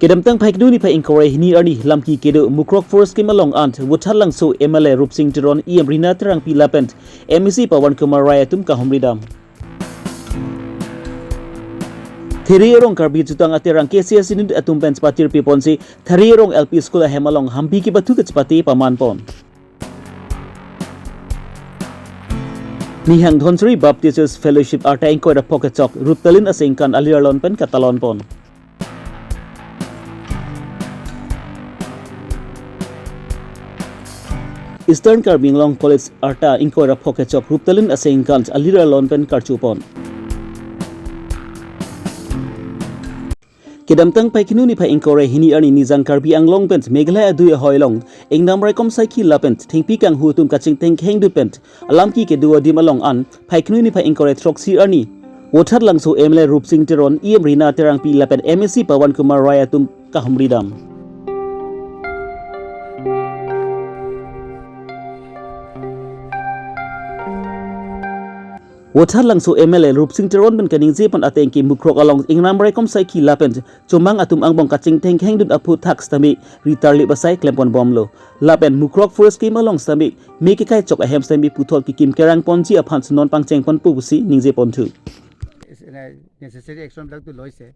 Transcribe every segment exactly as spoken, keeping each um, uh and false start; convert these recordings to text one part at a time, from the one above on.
Kedamtang Phaikunu niphai ingkoi ra hini arni Lamki kedo Mukrok Forest Scheme along ant Vothatlangso M L A Rupsing Teron, E M Rina Terangpi lapen M A C Pawan Kumar Rai atum kahumri dam. Theri arong Karbi Jutang Aterang K C S inut atum pen chepatir piponsi Theri arong L P School ahem along hampi kepathu kachepate paman pon. Nihang Dhonsiri Baptist Church Fellowship arta ingkoi ra phokechok Ruptalin asengkan alir alon pen katalon pon. Eastern Karbi Anglong College arta ingkoi ra phokechok Ruptalin asengkan alir alon pen karchu pon. Kedamtang Phaikunu niphai ingkoi ra hini arni Nijang Karbi Anglong pen Meghalaya adui ahoi along ingnam raikom saikhi lapen thengpi kanghu atum kachingtheng kehengdut pen Lamki kedo adim along an Phaikunu niphai ingkoi ra throksi arni Vothatlangso M L A Rupsing Teron, E M Rina Terangpi lapen M A C Pawan Kumar Rai atum kahumri dam. Vothatlangso M L A Rupsing Teron pen kaningje pon ateng ke Mukrok along ingnam raikom saikhi lapen chomang atum angbong kachingtheng kehengdun aphuthak sitame ritarlip asai klempon bomlo. Lapen Mukrok Forest Scheme along sitame me kekai chok ahem sitame puthot kekim kerang ponji aphan si non pangcheng ponpo pusi ningje ponthu. Necessary একশ্যনবিলাকতো লৈছে।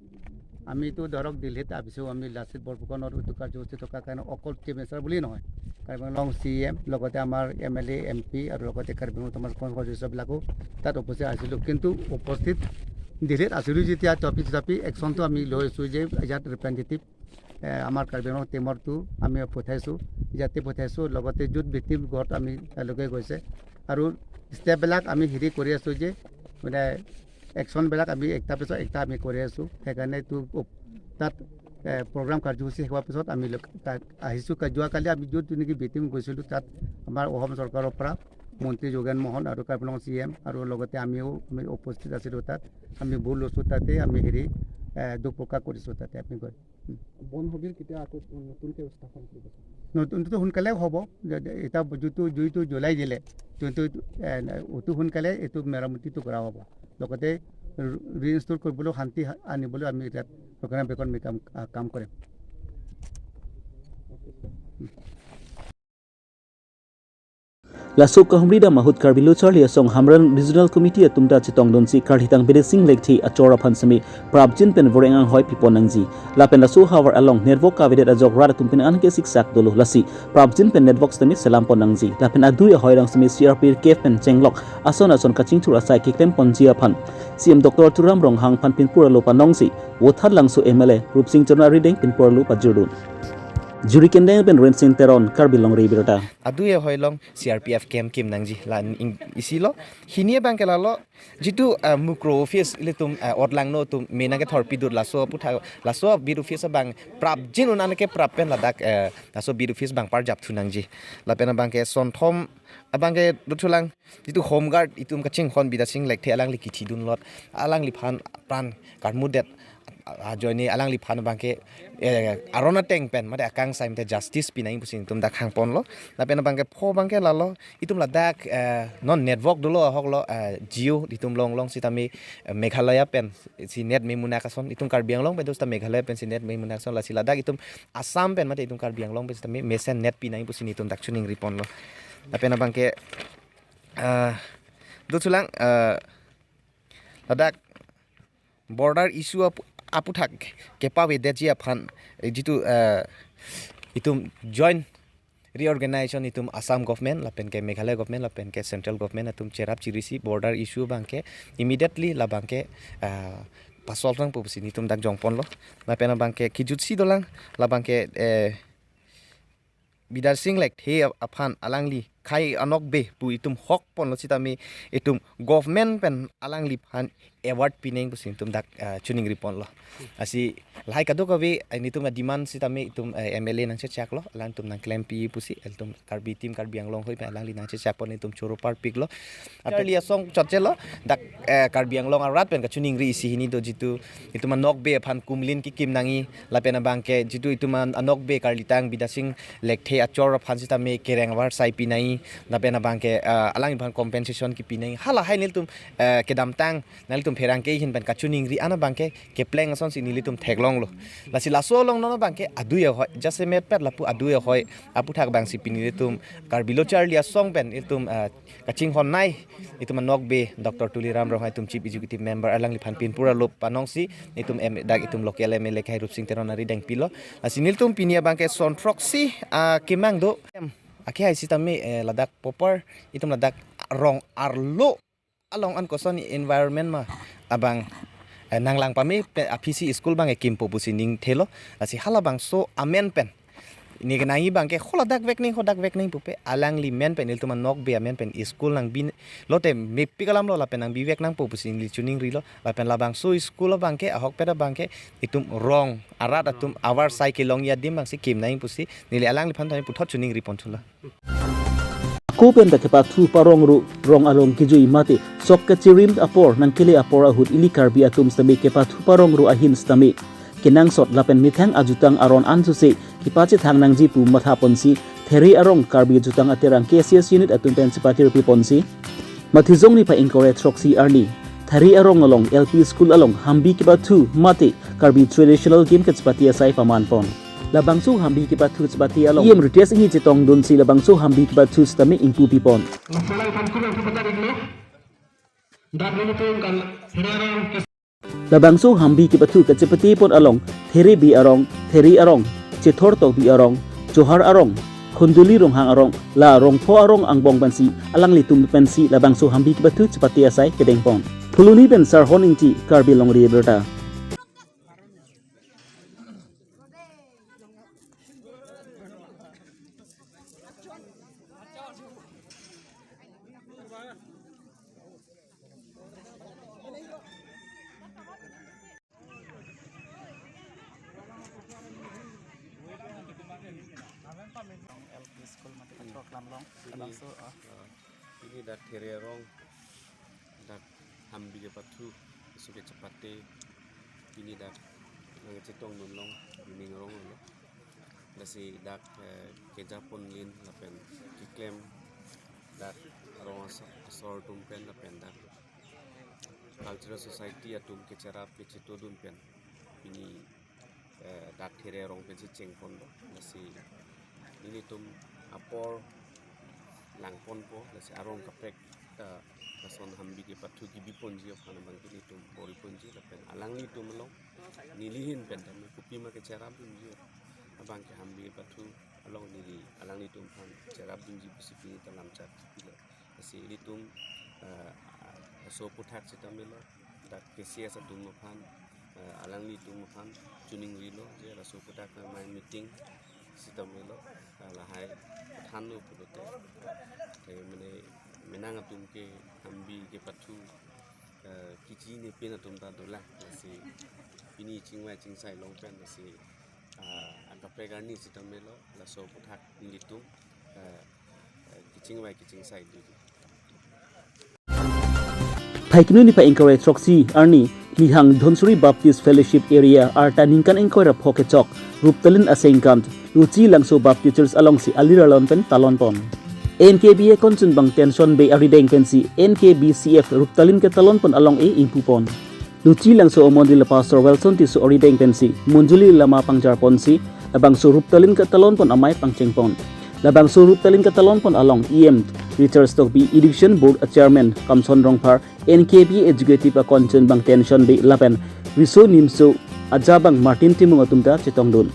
আমিতো ধৰক দিল্লীত ভাবিছোঁ আমি লাচিত বৰফুকনৰ উদ্যোগ কাৰ্যসূচী থকাৰ কাৰণে অকল চিফ মিনিষ্টাৰ বুলিয়েই নহয়, কাৰ্বি আংলং চি ই এম, লগতে আমাৰ এম এল এ, এম পি আৰু লগতে কাৰ্বি আংলং অট'নমাছ কনফাৰেন্সৰ সদস্যবিলাকো তাত উপস্থিত আছিলোঁ। কিন্তু উপস্থিত দিল্লীত আছিলোঁ যেতিয়া তথাপি তথাপি একশ্যনটো আমি লৈছোঁ যে ইয়াত ৰিপ্ৰেজেণ্টেটিভ, এ, আমাৰ কাৰ্বি আংলং টিমৰটো আমি পঠাইছোঁ, ইয়াতে পঠাইছোঁ। লগতে য'ত ভিক্টিম ঘৰত আমি তেওঁলোকে গৈছে আৰু ষ্টেপবিলাক আমি হেৰি কৰি আছোঁ যে মানে একশ্যনবিলাক আমি একটা পিছত একটা আমি কৰি আছোঁ। সেইকাৰণে এইটো উপ-, তাত, এ, প্ৰগ্ৰাম কাৰ্যসূচী শেষ হোৱাৰ পিছত আমি লোক-, তাত আহিছোঁ। কা-, যোৱাকালি আমি য'ত নেকি ভিক্টিম গৈছিলোঁ, তাত আমাৰ অসম চৰকাৰৰ পৰা মন্ত্ৰী যোগেন মহন আৰু কাৰ্বি আংলং চি ই এম আৰু লগতে আমিও আমি উপস্থিত আছিলোঁ তাত। আমি ভোল লৈছোঁ তাতে, আমি হেৰি, এ, দুখ প্ৰকাশ কৰিছোঁ তাতে আমি গৈ। বন হাবিৰ কেতিয়া আকৌ নতুনকৈ স্থাপন কৰিব? নতুনটো সোনকালে হ'ব। যে, যে এতিয়া যিটো জুইটো জ্বলাই দিলে, যোনটো, এ, অতি সোনকালে এইটো মেৰামতিটো কৰা হ'ব। লগতে ৰি-, ৰিইনষ্টল কৰিবলৈ শান্তি হা-, আনিবলৈ আমি ইয়াত ৰক্ষণাবেক্ষণ আমি কাম, আ, কাম কৰিম। Laso kahumri dam ahut Karbi Lo Charli Asong Hamren Regional Committee atum ta chetongdunsi karlitang Bidya Sing Lekthe achor aphan sitame prapjin pen voreng anghoi pipon nangji. Lapen laso ahavar along network kavedet ajok rat atum pen anke siksak dolo, lasi prapjin pen network sitame selam pon nangji. Lapen adui ahoi along sitame C R P F pen chenglok ason ason kachingthur asai keklem ponji aphan C M Doctor Tuliram Ronghang aphan pinpur alo panongsi Vothatlangso M L A Rupsing Teron arideng pinpur alo pajirdun. Juri Kendeng pen Rensing Teron, Karbi Longri Abirta. Adui ahoi along C R P F camp kim nangji la ing-, isi lo. Hini abangke lalo, jitu, eh, Mukro office ilitum, eh, otlangno atum me nangkethor pidut laso aphuthak, laso beat office abang prapjin un anke prap pen ladak, eh, laso beat office abang parjap thu nangji. Lapen abangke sonthom abangke dothulang, jitu Home Guard itum kachinghon Bidya Sing Lekthe alangli kithidun lot, alangliphan pran karmudet, a-, ajoine alangliphan abangke, eh, aron ateng pen mate akangsai mate justice pinangji pusi itum dak hang ponlo. Lapen abangke pho abangke lalo, itum ladak, eh, non network dolo ahok lo, eh, Jio itum longlong sitame, eh, Meghalaya pen si net me munak ason, itum Karbi Anglong pen do sita Meghalaya pen si net me munak ason, lasi ladak itum Assam pen mate itum Karbi Anglong pen sitame mesen net pinangji pusi itum dak choningri ponlo. Lapen abangke, eh, dothulang, eh, ladak border issue ap-, aphuthak kepavedetji aphan, eh, jitu, eh, itum joint reorganization itum Assam government lapen ke Meghalaya government lapen ke central government atum cherap chirisi border issue abangke immediately labangke, eh, pasolve nangpo pusi itum dak jong ponlo. Lapen abangke kijutsi dolang, labangke, eh, Bidya Sing Lekthe ap-, aphan alangli khai anokbe pu itum hok ponlo sitame itum government pen alangliphan award pinangji pusi itum dak, ah, choningri ponlo. Lasi lahai kadokave, eh, itum demand sitame itum, eh, M L A nangchechaklo, alangtum nangklempi pusi, itum Karbi team Karbi Anglong ahoi pen alangli nangchechak pon itum choro parpiklo. Charli Asong chotchelo, dak, eh, Karbi Anglong arat pen kachoningri isi hini do jitu itum anokbe aphan kumlin kikim nangji, lapen abangke jitu itum an-, anokbe karlitang Bidya Sing Lekthe achor aphan sitame kereng avar sai pinangji. Lapen abangke, eh, alangliphan compensation kipi nangji. Halahai nelitum, eh, kedamtang nanglitum pherangke ahin pen kachiningri an abangke kepleng asonsi nelitum theklonglo. Lasi laso along non abangke adui ahoi, jasemet pet lapu adui ahoi aputhak abangsi pini nelitum Karbi Lo Charli Asong pen nelitum, eh, kachinghon nai, itum anokbe Doctor Tuliram Ronghang itum Chief Executive Member alangliphan pinpura lop panongsi itum em, dak itum local M L A Khairup Sing Teron arideng pilo. Lasi nelitum pini abangke son throksi, ah, kemang do. Em, akehai sitame, eh, ladak popar, itum ladak rong arlo along an koson environment ma abang, eh, nanglang pame pe aphisi school abang ekimpo pusi ning thelo. Lasi halabangso amen pen neli kenangji abangke holadak vek nang, hodak vek nang pupe alangli men pen, ilitum anokbe amen pen school nangbi lote mepik alam lo lapen nangbi vek nangpo pusi neli chiningrilo. Lapen labangso school abangke ahokpet abangke itum rong arat atum avar sai kelongji adim abangsi kim nang pusi neli alangliphan tame puthot chiningri pon thulo. Ako pen ta kepathu parong ru rong along kejui mate sok kachirim apor nangkele apor ahut ili Karbi atum sitame kepathu parong ru ahin sitame kenangsot lapen methang ajutang aron ansose kepachethang nangji pu matha ponsi There arong Karbi Jutang Aterang K C S unit atum pen chepakirpi ponsi Matijong niphai ingkoi ra throksi arni Thari arong along L P school along hambi kepathu mate Karbi traditional game kachepate asai paman pon. Labangso hambi kepathu chepate along E M Ritesh Enghi chetongdunsi labangso hambi kepathu sitame ingpu pipon. Masalah ikan kurang sebentar dulu. Dan dulu tuh kan Thari arong. Labangso hambi kepathu kachepate pon along There Bey arong, There arong, Chethor Tokbi arong, Johar arong, Khunduli Ronghang arong, la Rongpho arong angbong pensi alanglitum pensi labangso hambi kepathu chepate asai kedeng pon. Phuloni pen Sarhon Ingti, Karbi Longri Abirta. L P school mate kachok lam along, labangso, ah. Ini dak There arong, dak hambi kepathu, suke chepate, ini dak nangchetongdun long, ini ngerong lo. Lasi dak, eh, kejapon lin lapen keklem dak rong aso-, asor atum pen lapen dak Cultural Society atum kecherap kechetongdun pen pini, eh, dak There arong pensi chengpon do. Lasi nelitum apor langponpo, lasi arong kaprek ta lason hambi kepathu kebiponji aphan abangke nelitum bor-iponji lapen alanglitum along neli ahin pen tame kopima kecherapdunji abangke hambi kepathu along neli alanglitum aphan cherapdunji pusi pini ta lamchak pilo. Lasi ilitum, eh, laso aputhak sitame lo, dak K C S atum aphan, eh, alanglitum aphan chiningrilo, je laso aputhak amei meeting sitame lo, eh, lahai thanlo pulote. Te mane menang atum ke hambi kepathu, eh, kechinine pen atum ta dolang, lasi pini chingvai chingsai long pen, lasi, ah, akaprek arni sitame lo, laso aputhak nelitum, eh, eh, kechingvai kechingsai didi. Phaikunu niphai ingkoi ra throksi arni Nihang Dhansiri Baptist Fellowship Area arta ningkan ingkoi ra pho kechok Ruptalin asengkan Luchi Langso Baptist Church alongsi alir alon pen talon pon. N K B A konchun bang Tension Bey arideng pensi N K B C F Ruptalin ketalon pon along e ingpu pon. Luchi Langso amondoli apastor Wilson Tisso arideng pensi monjoli lama pangjar ponsi labangso Ruptalin ketalon pon amei pangcheng pon. Labangso Ruptalin ketalon pon along E M Richard Tokbi, Education Board a Chairman Kamson Rongphar, N K B A Executive akonchun bang Tension Bey lapen riso nimso ajabang Martin Timung atum ta chetongdun.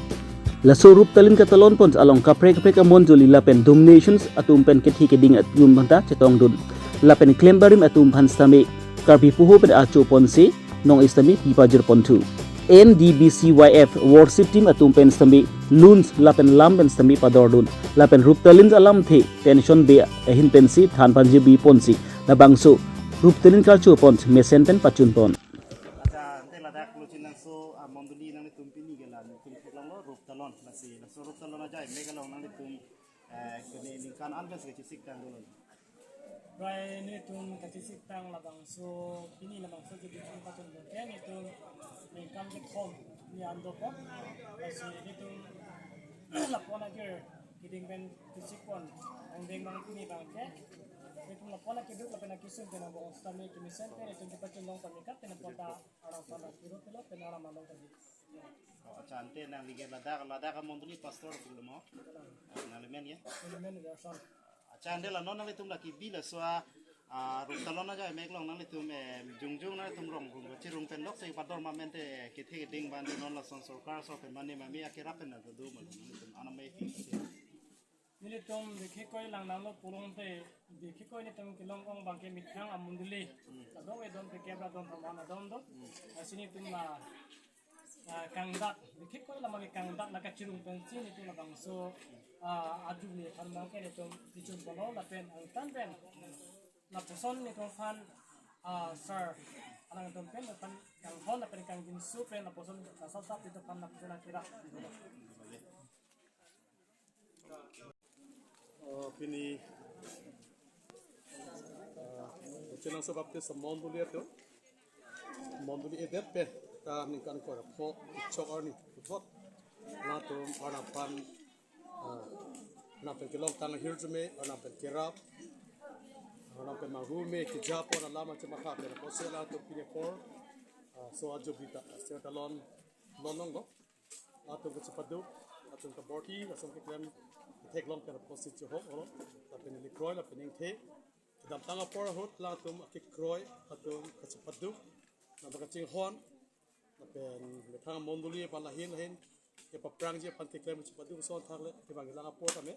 Laso Ruptalin ketalon pon along kaprek kaprek amonjoli lapen denominations atum pen kethe keding atum bang ta chetongdun. Lapen klembarim atum aphan sitame Karbi poho pen acho ponsi nong sitame pipajir ponthu. N D B C Y F worship team atum pen sitame luns lapen lam pen sitame padordun. Lapen Ruptalin alamthe Tension Bey ahin pensi than panji bi ponsi labangso Ruptalin karcho pon mesen pen pachun pon. Acha, ante ladak Luchi Langso amondoli nanglitum pini ke la nelitum theklonglo Ruptalon, lasi laso Ruptalon ajai mek along nanglitum, eh, kene ningkan an pensi kachesik tang dolo. Prai nelitum kachesik tang labangso, pini labangso kebi pachun pon ke nelitum ningkan kethom ni an dokok. Lasi nelitum lapu-an agir Keding pen kesikon angdeng bang pini bang ke. Itum lapu-an akeduk lapen akesung pen abang sitame kemesen pen itum kepachun long pamikap pen aporta arang pada kiro pelo pen arang malong tadi. Oh, acha, ante nangli ke ladak, ladak amondoli pastor pulo mo? Ah, nangli men ya? Nangli men ya, son. Acha, ante la non nanglitum la kebi laso a, ah, ruptalon aja mek along nanglitum, eh, jongjong nanglitum rong rong chirung pen lok se pador ma mente kethe keding ban non lason sorkar so pen mane mami akerap pen na do ma nanglitum anam me. Nelitum bikhi koi lang nanglo pulong te, bikhi koi nelitum kelong ong bang ke methang amondoli. Adong edon pe kebra don thaman adon do. Lasi nelitum la, ah, kangdat, bikhi koi lama ke kangdat la kachirung pensi nelitum labangso, ah, ajuli than bang ke nelitum tichun polo lapen angtan pen. Lapuson nelitum aphan, ah, sir, alangtum pen aphan kanghon lapen kangjinso pen lapuson, ah, sap sap nelitum aphan lapuson akira. Oh, pini, ah, Chenangso Baptist amondoli atum, mondoli edet pen ta ningkan ingkoi ra pho kechok arni puthot latum Arnam aphan, ah, Arnam pen kelongtang ahirjume, Arnam pen kerap, Arnam pen manghu me keja apor alam achematha pen apotsi latum pini apor, ah, so ajuli ta, sir talon, lon longlo. Latum kachepaduk, latum kaborti, lason keklem, ketheklong pen apotsi chehok olo, lapen neli kroi, lapen ingthe. Kedamtang apor ahut latum akekroi, latum kachepaduk, nang kachinghon, lapen methang mondoli aphan lahin lahin kepaprangji aphan keklem kachepaduk ason thakle, kevang kelang apor tame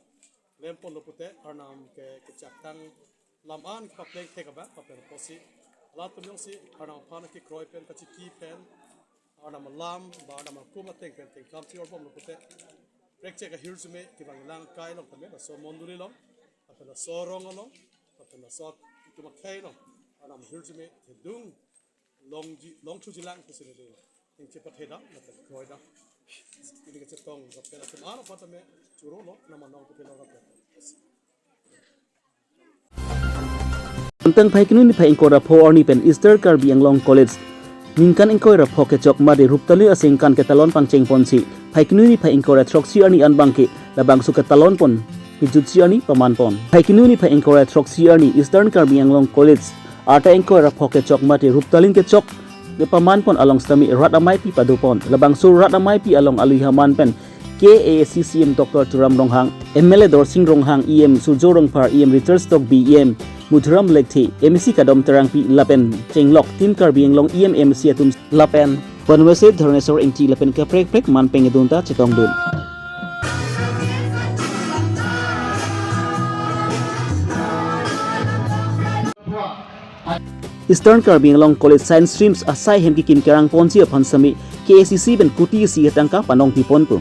klem ponlo pute, Arnam ke kechaktang lam an kepapleng thek abang, lapen apotsi latum jongsi Arnam aphan akekroi pen kachiki pen, Arnam alam, ba Arnam akum ateng pen tengkam chi-orbomlo pute, prekchek ahirjume kevang kelang akai along tame, laso mondoli along, lapen laso arong along, lapen laso itum akhei along, Arnam ahirjume thedung longji, longthuji lang pusi neli ning chepathe dam, lapen kroi dam. Neli kachetong, lapen latum ano patame churolo, nama nong puthe long lapen. Angtang Phaikuni niphai ingkoi ra pho arni pen Eastern Karbi Anglong College ningkan ingkoi ra pho kechok mate ruptalin asengkan ketalon pangcheng ponsi Phaikuni niphai ingkoi ra throksi arni an bang ke labangso ketalon pon kejutsi arni paman pon. Phaikuni niphai ingkoi ra throksi arni Eastern Karbi Anglong College arta ingkoi ra pho kechok mate ruptalin kechok kepaman pon along sitame rat ameipi pado pon. Labangso rat ameipi along alui haman pen K A A C C M Doctor Tuliram Ronghang, M L A Dorsing Ronghang, E M Surjya Rongphar, E M Richard Tokbi, E M Madhuram Lekthe, M A C Kadom Terangpi lapen chenglok tin Karbi Anglong E M M C atum lapen Conversate Dharneswar Ingti lapen kaprek prek man pengedun ta chetongdun. Eastern Karbi Anglong College Science Streams asai hem kekim kerang ponji aphan sitame K A C C pen kuti isi atangka panong pi ponpo.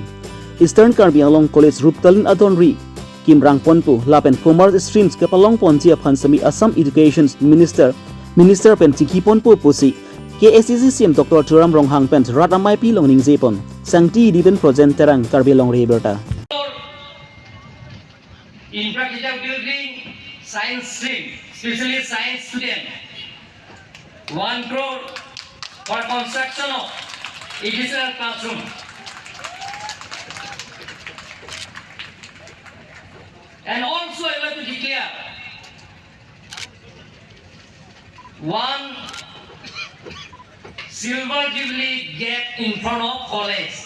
Eastern Karbi Anglong College ruptalin adonri kimrang ponpo lapen Commerce Streams kepalong ponji aphan sitame Assam Education Minister, Minister pen chingki ponpo pusi K A C C C M Doctor Tuliram Ronghang pen rat ameipi along ningje pon. Sangti Diden Projen Terang, Karbi Longri Abirta. Infrastructure building, science stream, specially science student, one crore for construction of additional classroom. And also I want to declare one Silver Jubilee gate in front of college.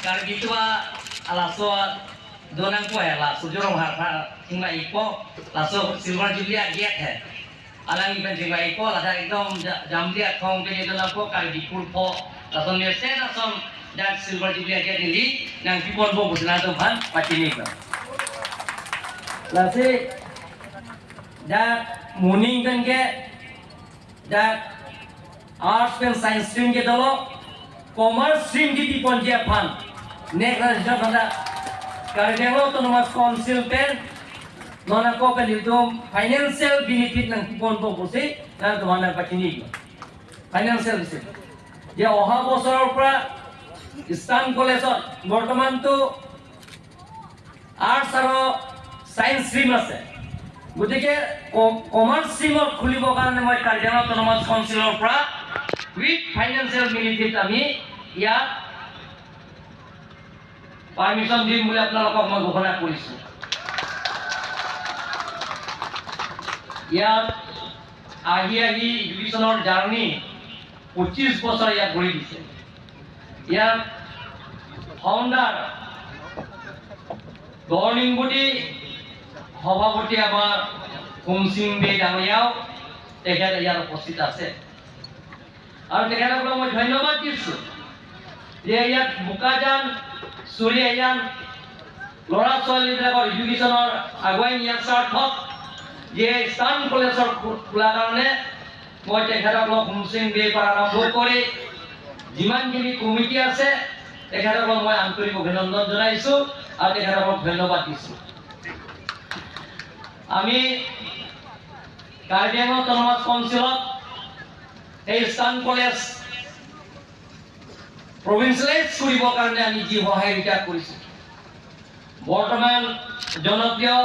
Karbi atum alaso donang ko hai, laso jorong har har chingvai ikpo, laso Silver Jubilee gate hai. Alang ipen chingvai ikpo, ladak ekdom ja-, jamli akhong pen donang ko Karbi kurpo, lason mesen ason dak Silver Jubilee gate ili nangpi ponpo pusi nangtum aphan pachini ko. Lasi dak moning pen ke, dak arts pen science stream ke dolo, commerce stream kepi ponji aphan, next generation aphan dak Karbi Anglong Autonomous Council pen, non ako pen itum financial benefit nangpi ponpo pusi nangtum aphan nangpachini. Financial benefit. Je অহা বছৰৰ পৰা Eastern College-ত বৰ্তমানতো Arts আৰু Science stream আছে। গতিকে ক-, Commerce stream-ত খুলিবৰ কাৰণে মই Karbi Anglong Autonomous Council-ৰ পৰা with financial benefit আমি ইয়াত পাৰ্মিশ্যন দিম বুলি আপোনালোকক মই ঘোষণা কৰিছো। ইয়াত আহি আহি এডুকেশ্যনৰ জাৰ্ণি পঁচিছ বছৰ ইয়াত ভৰি দিছে। ইয়াৰ ফাউণ্ডাৰ গভৰ্ণিং বডি সভাপতি আমাৰ হুমচিং বে ডাঙৰীয়াও তেখেত ইয়াত উপস্থিত আছে। আৰু তেখেতসকলক মই ধন্যবাদ দিছো যে ইয়াত বোকাজান, চুৰীয়াজান ল'ৰা ছোৱালীবিলাকৰ এডুকেশ্যনৰ আগুৱাই নিয়াৰ স্বাৰ্থত যে ইষ্টাৰ্ণ কলেজৰ খো- খোলা কাৰণে মই তেখেতসকলক হুমচিং বেৰ পৰা আৰম্ভ কৰি যিমানখিনি কমিটি আছে তেখেতসকলক মই আন্তৰিক অভিনন্দন জনাইছো আৰু তেখেতসকলক ধন্যবাদ দিছো। আমি কাৰ্বি আংলং অট'নমাছ কাউন্সিলত এই ইষ্টাৰ্ণ কলেজ প্ৰভিন্সিয়েলাইজ কৰিবৰ কাৰণে আমি যি সহায় ৰিটায়াৰ কৰিছো, বৰ্তমান জনপ্ৰিয়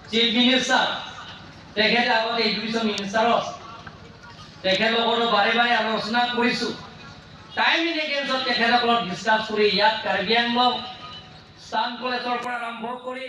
চিফ মিনিষ্টাৰ, তেখেতে আগতে এডুকেশ্যন মিনিষ্টাৰ আছে, তেখেতৰ লগতো বাৰে বাৰে আলোচনা কৰিছো। টাইম এণ্ড এগেইনত তেখেতসকলক ডিছকাছ কৰি ইয়াত কাৰ্বি আংলং ইষ্টাৰ্ণ কলেজৰ পৰা আৰম্ভ কৰি